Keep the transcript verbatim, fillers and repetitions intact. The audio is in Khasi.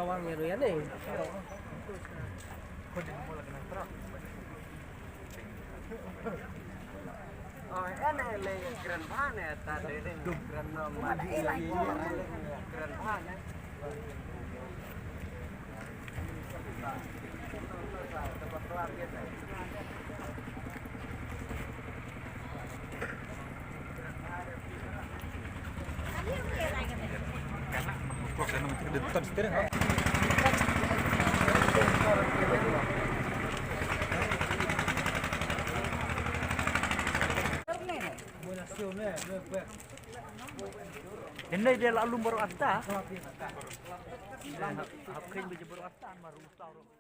Kawang ya, ya ni. Oh, ene le kren bha ne, ta de rin kren no ma di la kren bha ne. Hynrei de la lum baroh kata. Hap kheiñ ba baroh kata, ma ruh taw ruh.